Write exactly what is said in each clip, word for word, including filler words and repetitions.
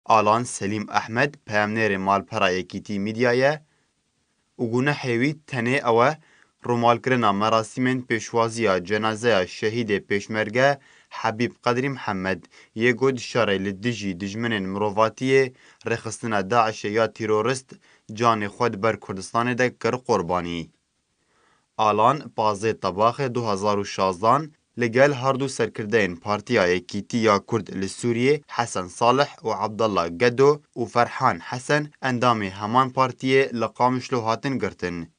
Alan Selîm Ehmed, peyamnêrê malpera Yekîtî Mîdya ye û gunehê wî tenê ew e, rûmalkirina merasîmên pêşwaziya cenazeya şehîdê pêşmerge Hebîb Qedrî Mihemed yê ku di şerê li dijî dijminên mirovatiyê, rêxistina DAIŞê ya terorist, canê xwe di ber Kurdistanê de kir qurbanî. Alan pazdeh Tebaxê du hezar û şazdan li gel her du serkirdeyên Partiya Yekîtî ya Kurd li Sûriyê Hesen Salih û Abdullah Gedo û Ferhan Hesen endamê heman partiyê li Qamişlo hatin girtin.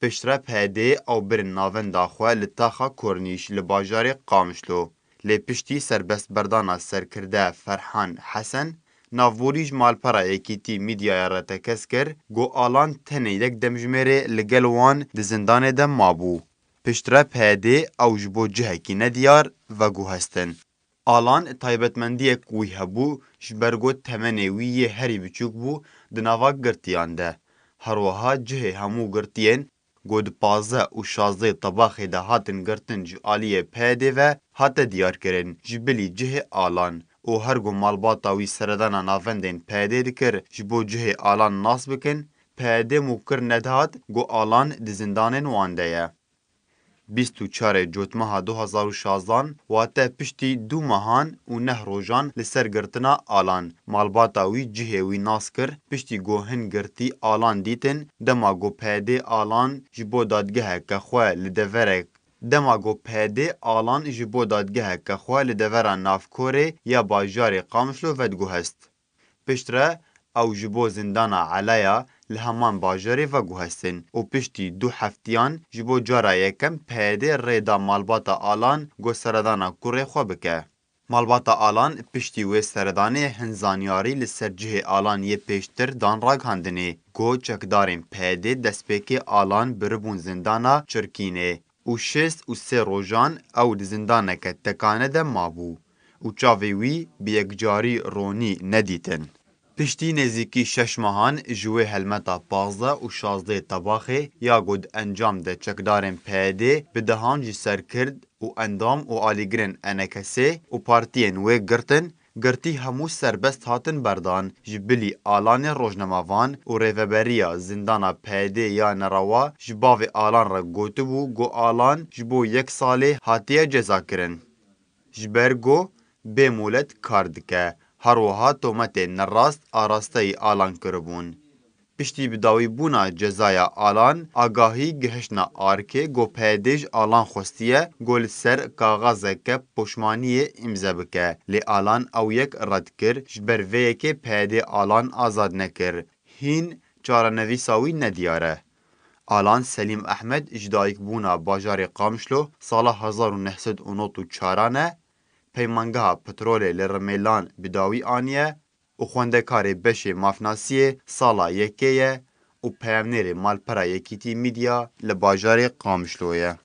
Piştre P Y D ew birin navenda xwe li taxa Kornîş li bajarê Qamişlo. Lê piştî serbestberdana serkirde Ferhan Hesen, navborî ji malpera Yekîtî Mîdyaya re tekez kir, got Alan tenê yek demjimêrê li gel wan di zindanê de mabû. Piştre P Y D ew ji bo cihekî nediyar veguhestin. Alan taybetmendiyek wî hebû, ji ber ku temenê wî yê herî biçûk bû di nava girtiyan de. Herwiha cihê hemû girtiyên ku di pazdeh û şazdeh Tebaxê de hatin girtin ji aliyê P Y D ve hate diyarkirin ji bilî cihê Alan û her ku malbata wî seredana navendên P Y D dikir ji bo cihê Alan nas bikin, P Y D mûkir nedihat ku Alan di zindanên wan de ye. Bîst û çarê Cotmeha du hezar û şazdan, wate piştî du mehan û neh rojan li ser girtina Alan, malbata wî cihê wî nas kir, piştî ku hin girtî Alan dîtin, dema ku P Y D Alan ji bo dadgeheke xwe li deverek, dema ku P Y D Alan ji bo dadgeheke xwe li devera navkorê ya bajarê Qamişlo vediguhest. Piştre ew ji bo zindana Elaya li heman bajarê veguhestin û piştî du heftiyan ji bo cara yekem P Y D rê da malbata Alan ku seredana kurê xwe bike. Malbata Alan piştî wê seredanê hin zanyarî li ser cihê Alan yê pêştir dan ragihandinê ku çekdarên P Y D destpêkê Alan biribûn zindana Çirkînê û şêst û sê rojan ew di zindaneke tekane de mabû û çavê wî bi yekcarî ronî nedîtin. Piştî nêzîkî şeş mehan ji wê helmeta pazdeh û şazdeh Tebaxê ya ku di encam de çekdarên P Y D bi dehan ji serkird û endam û alîgirên E N K S ê û partiyên wê girtin, girtî hemû serbest hatin berdan, ji bilî Alanê rojnamevan û rêveberiya zindana P Y D ya nerewa ji bavê Alan re gotibû ku Alan ji bo yek salê hatiye cezakirin. Ji ber ku bê molet kar dike, her wiha tometên nerast arasteyî Alan kiribûn. Piştî bidawîbûna cezaya Alan, agahî gihiştine arkê ku P Y D ji Alan xwestiye ku li ser kaxezeke poşmaniyê îmze bike, lê Alan ew yek red kir, ji ber vê yekê P Y D Alan azad nekir. Hîn çarenivîsa wî nediyar e. Alan Selîm Ehmed ji dayikbûna bajarê Qamişlo sala hezar û neh sed û nod û çaran e, peymangeha petrolê li Rimêlan bi dawî aniye û xwendekarê beşê mafnasiyê sala yekê ye û peyamnêrê malpera Yekîtî Mîdya li bajarê Qamişlo ye.